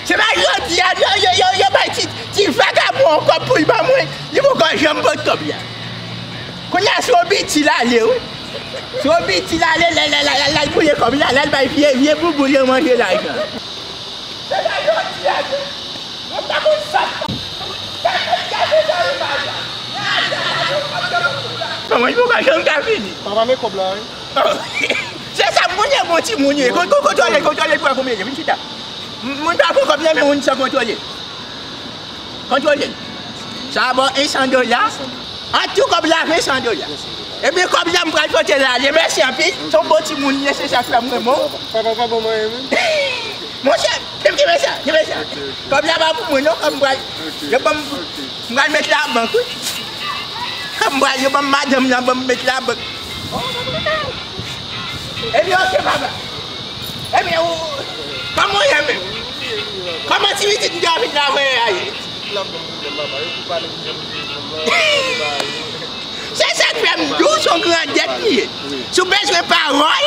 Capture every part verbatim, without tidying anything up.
Se pa jodi a, yo, yo, yo, yo bay ti, ti vagabon an kòb pou l ban mwen. Li poko janm pot kòb la. Kounye a, se yon biti l ale, wi. Se yon biti l ale, l al, l al, l al, l al boule kòb la, l al bay vye, vye boubou yo manje lajan. Se pa jodi a, non. Mwen pa konn sa. Manman, li poko janm ka vini. Papa, men kòb la, wi. Se sa, m konnen bon timoun ye. Kon-, kon-, kontwole, kontwole pou wè konbyen ye. Vin chita. M-, moun pa pran kòb nan men moun san kontwole. Kontwole. Sa a ba w en san dola. An tou kòb la ven san dola. Ebyen kòb la m pral pote l ale. Mèsi anpil. Se yon bon timoun li ye, se sa k fè m renmen w. Papa pa bon mwen menm. Monchè, kenbe sa, kenbe sa. Kòb la pa pou mwen non, kòb m pral, yo ban m, m pral met la bank, wi. Kòb m pral, yo ban m madanm nan, ban m met la bank. Ebyen, oke, papa. Ebyen, ou, kòman w ye menm? Kòman ti pitit m te anvi travay a ye? Se sa k fè m di w, se yon grandèt li ye. Si w bezwen pawòl,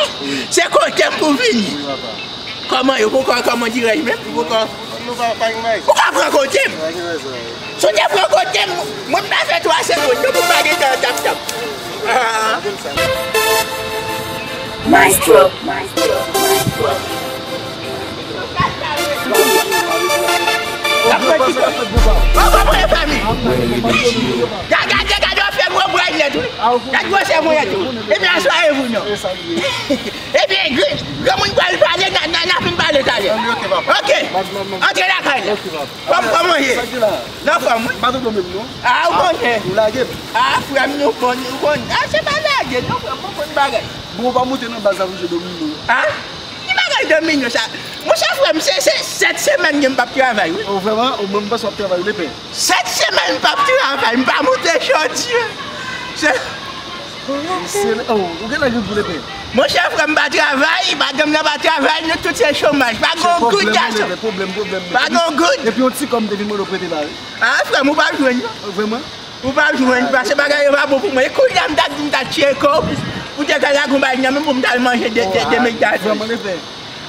se kote m pou vini. Kòman yo, poukò, kòman dirèj menm? Poukò, poukò pran kote m? Si w te pran kote m, mwen m ta fè twa segonn, non, pou m pa gentan tap tap. Ah. Maestro, maestro, maestro. Gade, gade, gade, w ap fè gwo bray nèt, wi. Gade gwosè mwen tou. Epi asware vou non. Ebyen, gr-, granmoun pral pale, n a, n a, n a fin pale talè. Oke. Antre lakay la. Kòm, kòman ye? Nan fòm, wi. M pa tande w menm, non. Ah, ou konnen. Ou lage m. Ah, frè m, nou bon, nou bon. Ah, se pa lage, non, frè m, bon, bon bagay. Bon, ou pa monte nan baz la pou jwe domino. Ah? Ki bagay domino sa? Monchè, frè m, se, se sèt semèn ke m p ap travay, wi. Oh, vrèman? Oh, mwen, m panse w ap travay, wi, lepè. Sèt semèn m p ap travay, m pa monte chantier. Se Mesye, oh, ou gen lè gen pou lepè. Monchè, frè m pa travay, madanm nan pa travay, nou tout se chomaj. Pa gen yon goud, gason. Pwoblèm, pwoblèm. Pa gen yon goud. Epi yon ti kòb m te vin mande w prete la, wi. Ah, frè m, ou p ap jwenn, non. Vrèman? Ou p ap jwenn, paske bagay yo pa bon pou mwen. E kounye a, m ta di m ta tcheke w pou, pou te ka lage yon bagay nan men m pou m t al manje de, de, de McDonald's. Vrèman, lepè.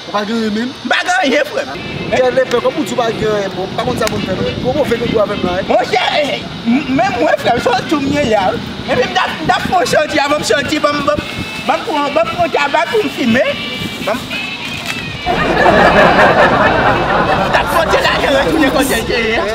Ou pa gen anyen menm? M pa gen anyen, frè m. Kè lepè, kòm ou di w pa gen anyen, bon, m pa konn sa pou m fè, non. Gwo move nèg ou avè m la, wi. Monchè, eh, m-, menm mwen, frè m, se yon tou m ye la, wi. Epi m t ap, m t ap fè yon soti, avan m soti, ban m, ban m, ban m pran, ban m pran tabak pou m fimen. Ban m, m t ap pote lajan retounen kote l te ye a.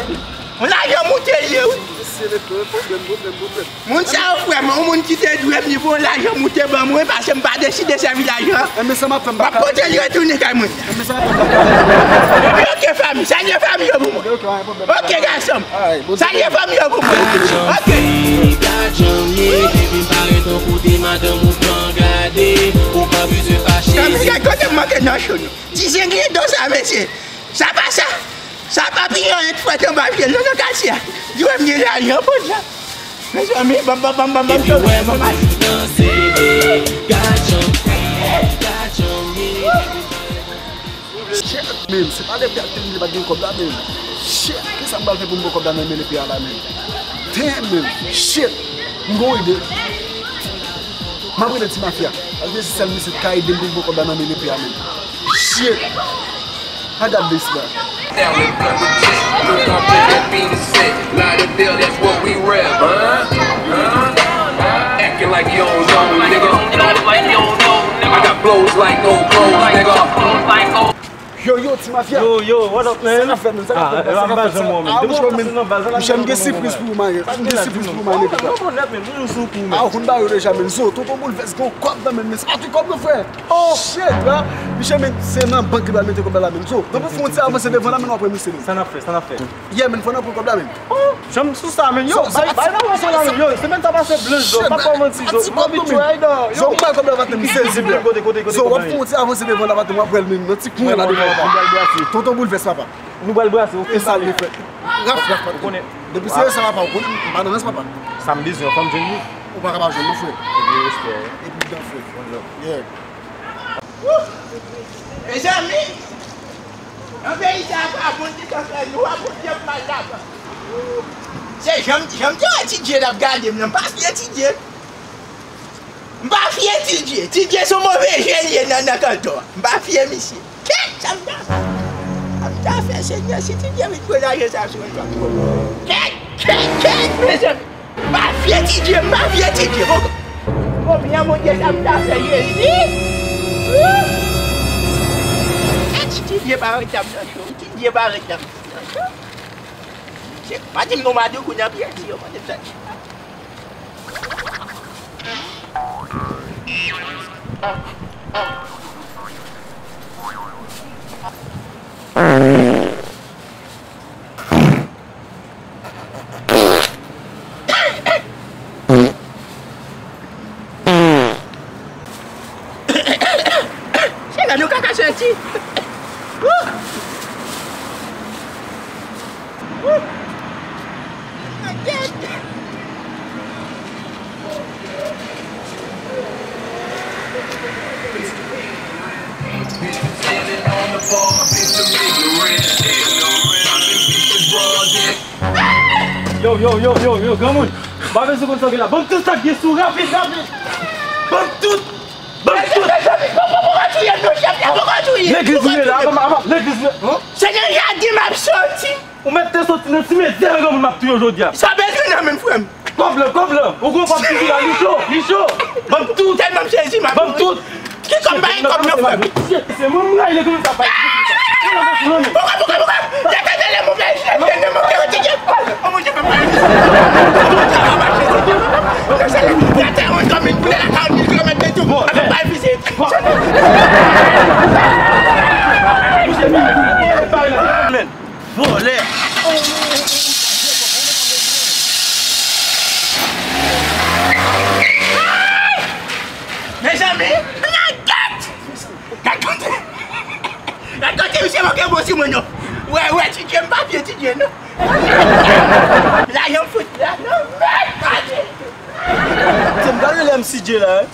Yon lajan moute l ye, wi. Mesye, lepè, pwoblèm, pwoblèm, pwoblèm. Moun sa yo, frè m, yon moun ki te dwe m, li pran lajan m ou te ban mwen, paske m pa deside sèvi lajan an. Enben, sa m ap fè, m pa ka. M ap pote l retounen kay mwen. Enben, sa m ap fè, m pa ka. Epi, oke, fanmi, salye fanmi yo pou mwen. Oke, oke, pa gen pwoblèm. Oke, gason m. Alright, bon. Salye fanmi yo pou mwen. Oke. Gad jan m ye, epi m parèt tankou de madanm ou pa gade, ou pa bezwen fache. Fanmi, gad kote m manke nan cho nou. Ti zenglen do sa, mesye. Sa pa sa. Sa pa piyon ret fwèt anba pye l non nan katye a. Di wè m gen lajan podyab. Mezanmi, ban m, ban m, ban m, ban m, ban m. Epi wè m ap danse, gad jan, gad jan m ye. Shit, men, se pa lepè a k te di li pa t gen kòb la, men. Shit, kisa m pral fè pou m pran kòb la nan men lepè a la, men? Damn, men. Shit, m gon ide. M ap rele ti mafya. Paske se sèl misye k ka ede m pou m pran kòb la nan men lepè a, men. Shit. I got this, man. Acting like you don't know, nigga. I got flows like no clothes, nigga. Yo, yo, ti mafya. Yo, yo, what up, man? Sa n ap fè, men? Sa n ap fè, men? Sa n ap fè, men? Ah, bon, men, monchè, m gen sipriz pou ou, man. M gen sipriz pou ou, man, nèg. Ah, ou konn bagay yo deja, men. Zo, tonton Boulvès gen yon kòb nan men l, men se pa ti kòb, non, frè. Oh shit, bro. Misye, men, se nan bank li pral mete kòb la, la, men. So, nou pou fè yon ti avanse devan la, men, nou ap wè misye, men. Sa n ap fè, sa n ap fè? Yeah, men, fò n al pran kòb la, men. Oh, janm sou sa, men. Yo, bay, bay nan wè sa la, men. Yo, semèn sa pase blanch, zo. Pa fè manti, zo. Mwen abitye, ayda. Yo, m bay kòb la, paten, m sezi, bro. Kote, kote, kote, kote? So, w ap fè yon ti avanse devan la, paten, w ap wè l, men, nan ti kwen la, devan la. Mwen pral brase. Tonton Boulvès, papa. Nou pral brase, ok. E sa, li fè. Raf, raf, paten. Ou konnen. Depi se sa, papa, ou konnen, m pa nan rans, papa. Sa m bezwen, fò m jwenn li. Ou pa ka pa jwenn, non, frè. Ebyen, respè. Epi dan, frè. One love. Yeah. Mezanmi, nan peyi sa a, pa bon ti tan fè nou a bon dye mal lavan. Se jan, jan m te wè Ti Dye l ap gade m nan, m pa fye Ti Dye. M pa fye Ti Dye. Ti Dye se yon move jen l ye nan, nan kantò a. M pa fye misye. Kèt, sa m ta fè? Sa fè, Senyè, si Ti Dye vin pran lajan sa sou mwen, m ap twò. Kèt, kèt, kèt, mezanmi. Pa vye Ti Dye, pa vye Ti Dye. Bon, konbyen Bondye sa m ta fè, Jezi? Wouh! Kèt, Ti Dye pa ret ap nan cho. Ti Dye pa ret ap nan cho. Se pa di m non, Madou, kounye a, Pyèti, yo, mande m sa. Se la nou kaka santi. Wouh! Wouh! Yo, yo, yo, yo, yo, granmoun. M pa bezwen konn sa w gen la. Ban m tout sa k gen sou, rapid, rapid. Ban m tout. Ban m tout. Legliz mwen la, apa, apa, legliz mwen. Se nan jaden m ap soti. Ou mèt te soti nan simètè, granmoun, m ap touye w jodi a. Sa bezwen nan menm, frè m. Kòb lan, kòb lan. Ou gon kòb toujou la, li cho, li cho. Ban m tout. Tèlman m sezi, m ap... Ban m tout. Ki kòb, m pa gen kòb non, frè m. Se mwen, m rayi legliz sa, pa... Poukwa, poukwa, poukwa? Tèt tèt lè move je, je ne manke yon ti je. Oh, mon Dieu, papa. Oh, mon Dieu, papa. Yo se le tèt tèt yon kòm yon boule la, karant mil kilomèt de tou. Bon, pa vizit. Bon. Vòlè. Mezanmi, gad! Gad kote! Gad kote misye manke bon sou mwen non! Wè, wè, Ti Dye, m pa vye Ti Dye non! Lajan m fout la non, mèd! Se m gade lè M C J la, wi.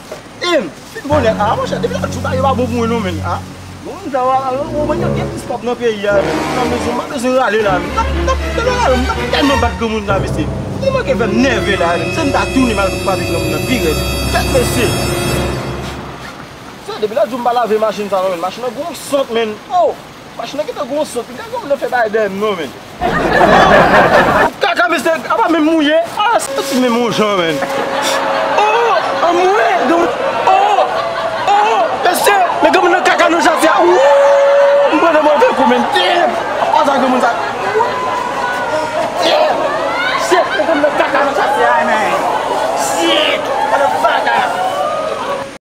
Em, fin bonè. A, monchè, depi lòt jou, bagay yo pa bon pou mwen non, menn. A, bon, moun sa yo, a, bon, mwen gen plis kòb nan peyi a, menn. Nan mezon, m pa bezwen rale la, menn. M t ap, m t ap, m t ap tèlman bat granmoun sa, mesye. Li manke fè m nève la, menn. Se m ta tounen m al frape granmoun nan pi rèd. Kèt, mesye. Se depi lòt jou m pa lave machin sa non, menn. Machin nan gon sant, menn. Oh! Machin nan gentan gon sant, li gentan gon nan fè bagay dèyè m non, menn. Kaka, mesye, apa menm mouye? Ah, se ti menm yon jan, menn. Oh, anmwe, don, oh, oh, mesye, men granmoun nan kaka nan jazè a. Wouuu, m pran nan move kou, menn. Damn! Apa sa granmoun sa?